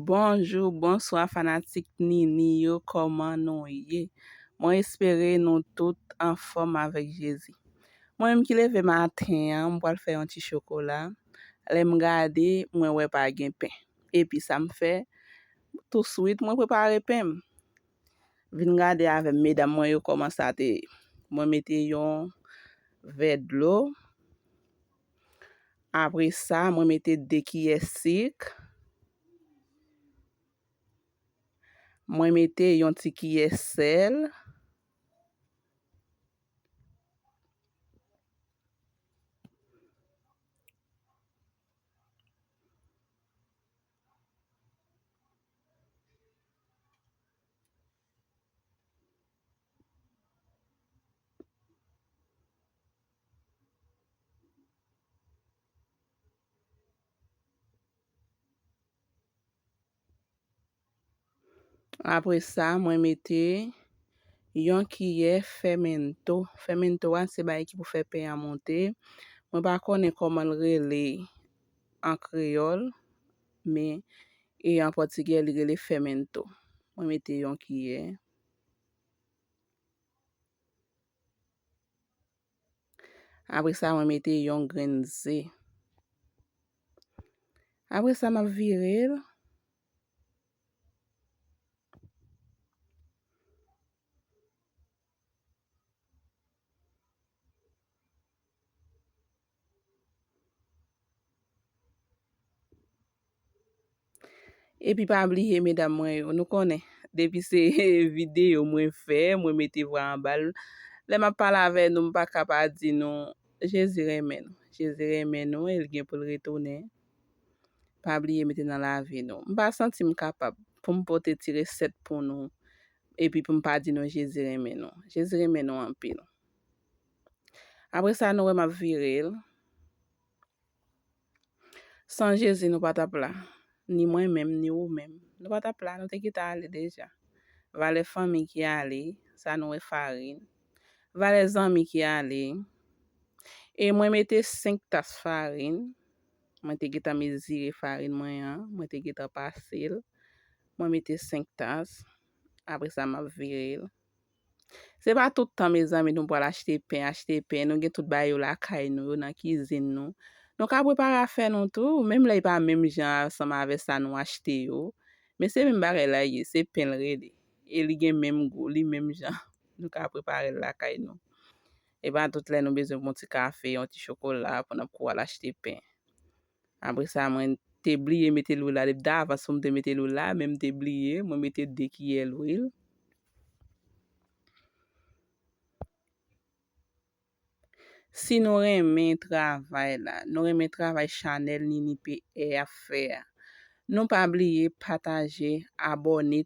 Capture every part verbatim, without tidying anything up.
Bonjou, bonswa fanatik Nini yo, kòman nou ye? Mwen espere nou tout anfòm avèk Jezi. Mwen menm ki leve maten an, m pral fè yon ti chokola. Lè m gade, mwen wè pa gen pen. Epi sa m fè, touswit mwen prepare pen m. Vin gade avè m, medam mwen yo, kòman sa te ye. Mwen mete yon vè dlo. Apre sa, mwen mete de kiyè sik. Mwen mete yon ti kiyè sèl. Apre sa, mwen mete yon kiyè fèmento. Fèmento a, se bagay ki pou fè pen an monte. Mwen pa konnen kòman l rele an kreyòl, men e an pòtigè, li rele fèmento. Mwen mete yon kiyè. Apre sa, mwen mete yon grenn ze. Apre sa, m ap vire l. Epi pa bliye, medam mwen yo, nou konnen, depi se videyo mwen fè, mwen mete vwa anba l. Lè m ap pale avè nou, m pa ka pa di nou, Jezi renmen nou. Jezi renmen nou e l gen pou l retounen. Pa bliye mete nan lavi nou. M pa santi m kapab pou m pote ti resèt pou nou, epi pou m pa di nou Jezi renmen nou. Jezi renmen nou anpil. Apre sa, nou wè m ap vire l. San Jezi, nou pa t ap la. Ni mwen menm, ni ou menm. Nou pa t ap la, nou te gentan ale deja. Valè fanmi ki ale, sa nou wè farin. Valè zanmi ki ale. E mwen mete senk tas farin. Mwen te gentan mezire farin mwen an. Mwen te gentan pase l. Mwen mete senk tas. Apre sa, m ap vire l. Se pa tout tan, mezanmi, nou pral achte pen, achte pen. Nou gen tout bagay yo lakay nou, yo nan kizin nou. Nou ka prepare afè nou tou, menm lè e pa menm jan ansanm avè sa nou achte yo. Men se menm bagay la ye, se pen l rele. E li gen menm gou, li menm jan. Nou ka prepare l lakay nou. E pa tout lè nou bezwen pran yon ti kafe, yon ti chokola pou n ap kouri al achte pen. Apre sa, mwen te bliye mete lwil la. Depi davans pou m te mete lwil la, men m te bliye. Mwen mete de kiyè lwil. Si nou renmen travay la, nou renmen travay chanèl Nini P R ap fè a, nou pa bliye pataje, abòne,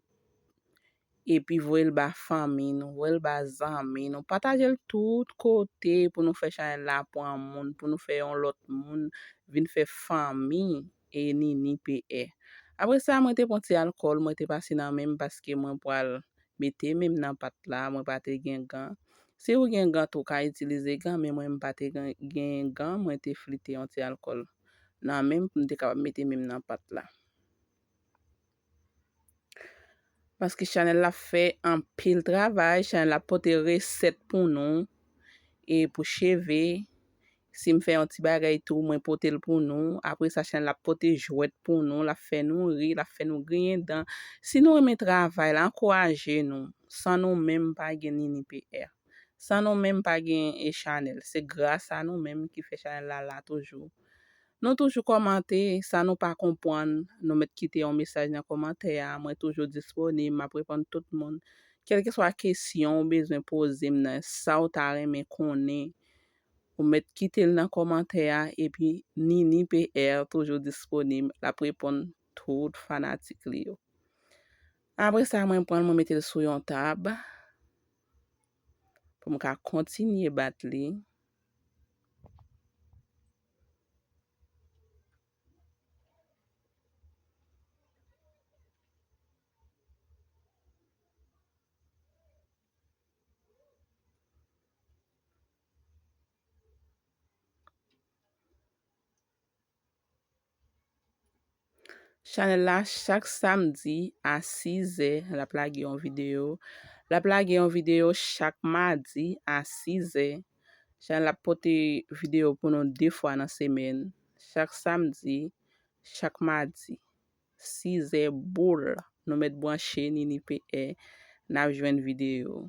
epi voye l ba fanmi nou, voye l ba zanmi nou. Pataje l tout kote pou nou fè chanèl la pran moun, pou nou fè yon lòt moun vin fè fanmi e Nini P R. Apre sa, mwen te pran ti alkòl, mwen te pase nan men m paske mwen pral mete men m nan pat la, mwen pa te gen gan. Si ou gen gan tou, ou ka itilize gan, men mwen m pa te gen, gen gan, mwen te flite yon ti alkòl nan men m pou m te kapab mete men m nan pat la. Paske chanèl la fè anpil travay, chanèl la pote resèt pou nou, e pou cheve, si m fè yon ti bagay tou, mwen pote l pou nou. Apre sa, chanèl la pote jwèt pou nou, l ap fè nou ri, l ap fè nou griyen dan. Si nou renmen travay la, ankouraje nou. San nou menm, pa gen Nini P R. San nou menm, pa gen, e, chanèl. Se gras a nou menm ki fè chanèl la la toujou. Nou toujou kòmante, sa nou pa konprann, nou mèt kite yon mesaj nan kòmantè a. Mwen toujou disponib, m ap reponn tout moun. Kèlkeswa kesyon ou bezwen poze m nan, sa ou ta renmen konnen, ou mèt kite l nan kòmantè a, epi Nini P R toujou disponib, l ap reponn tout fanatik li yo. Apre sa, mwen pran l, mwen mete l sou yon tab pou m ka kontinye bat li. Chanèl la, chak samdi a sizè, l ap lage yon videyo. L ap lage yon videyo chak madi a sizè. Chanèl la ap pote videyo pou nou de fwa nan semèn. Chak samdi, chak madi. Sizè boul. Nou mèt branche, Nini P R, n ap jwenn videyo.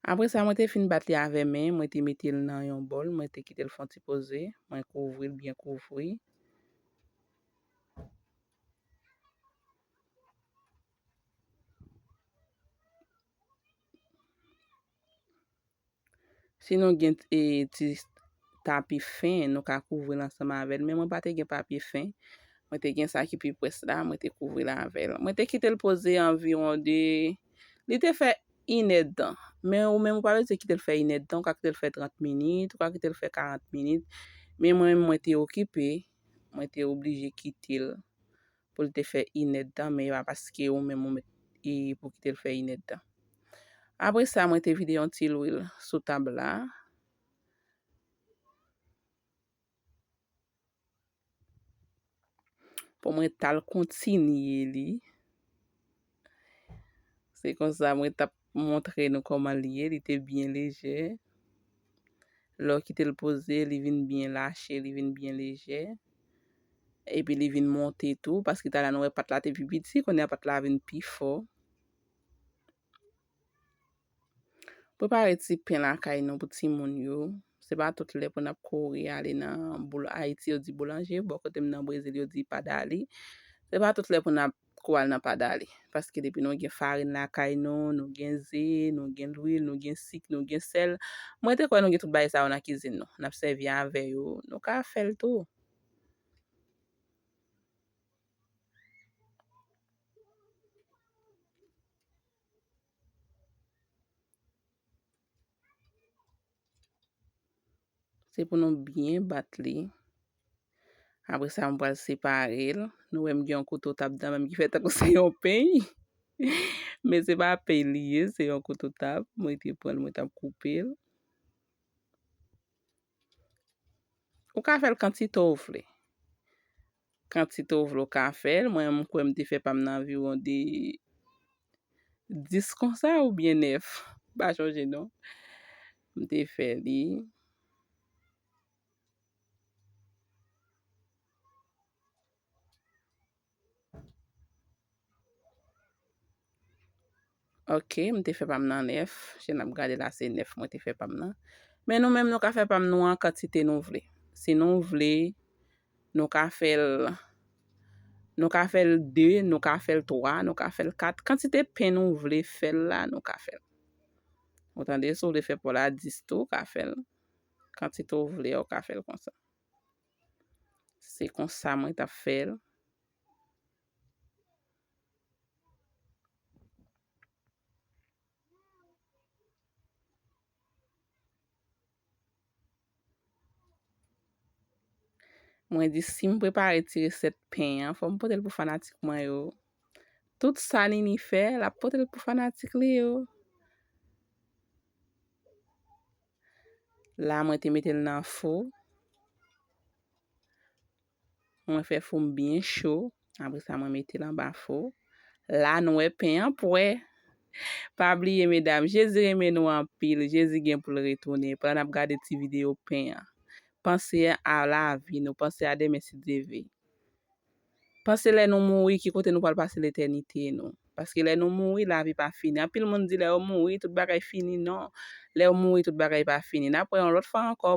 Apre sa, mwen te fin bat li avè men, mwen te mete l nan yon bòl, mwen te kite l fè yon ti poze, mwen kouvri l byen kouvri. Si nou gen, e, ti tapi fen, nou ka kouvri l ansanm avè l. Men mwen pa te gen papye fen. Mwen te gen sa ki pi pwès la, mwen te kouvri l avè l. Mwen te kite l poze anviwon de, li te fè inèdtan. Men ou menm ou pa bezwen kite l fè inèdtan, ou ka kite l fè trant minit, ou ka kite l fè karant minit. Men mwen, mwen te okipe, mwen te oblije kite l pou l te fè inèdtan, men e pa paske ou menm ou mèt, e, pou kite l fè inèdtan. Apre sa, mwen te vide yon ti lwil sou tab la. Pou mwen t al kontinye li. Se konsa mwen t ap montre nou kòman li ye. Li te byen lejè. Lè w kite l poze, li vin byen lache, li vin byen lejè. Epi li vin monte tou, paske talè a nou wè pat la te pi piti, kounye a pat la vin pi fò. Prepare ti pen lakay nou pou timoun yo. Se pa tout lè pou n ap kouri ale nan boul-, Ayiti yo di boulanje, bò kote m nan Brezil yo di padali. Se pa tout lè pou n ap kouri al nan padali. Paske depi nou gen farin lakay nou, nou gen ze, nou gen lwil, nou gen sik, nou gen sèl, mwen te kwè nou gen tout bagay sa yo nan kizin nou. N ap sèvi avè yo, nou ka fè l tou. Se pou nou byen bat li. Apre sa, m pral separe l. Nou wè m gen yon kouto tab nan men m ki fè tankou se yon peny. Men se pa peny li ye, se yon kouto tab. Mwen te pran l, mwen t ap koupe l. Ou ka fè l kantite w vle. Kantite w vle, ou ka fè l. Mwen, m kwè m te fè pa m nan anviwon de dis konsa oubyen nèf. M pa chonje non. M te fè li. Ok, m te fè pa m nan nèf. Jan n ap gade la, se nèf mwen te fè pa m nan. Men nou menm, nou ka fè pa m nou an kantite nou vle. Si nou vle, nou ka fè l, nou ka fè l de, nou ka fè l twa, nou ka fè l kat. Kantite pen nou vle fè l la, nou ka fè l. Ou tande, si w vle fè pa w la dis tou, ou ka fè l. Kantite w vle a, ou ka fè l konsa. Se konsa mwen t ap fè l. Mwen di, si m prepare ti resèt pen an, fò m pote l pou fanatik mwen yo. Tout sa Nini fè, l ap pote l pou fanatik li yo. La, mwen te mete l nan fou. Mwen fè fou m byen cho. Apre sa, mwen mete l anba fou. La, nou wè pen an pwè. Pa bliye, medam, Jezi renmen nou anpil. Jezi gen pou l retounen. Pandan n ap gade ti videyo pen an, panse a lavi nou, panse a demen si Dye vle. Panse lè nou mouri, ki kote nou pral pase letènite nou. Paske lè nou mouri, lavi pa fini. Anpil moun di lè yo mouri, tout bagay fini. Non. Lè yo mouri, tout bagay pa fini. N ap wè yon lòt fwa ankò.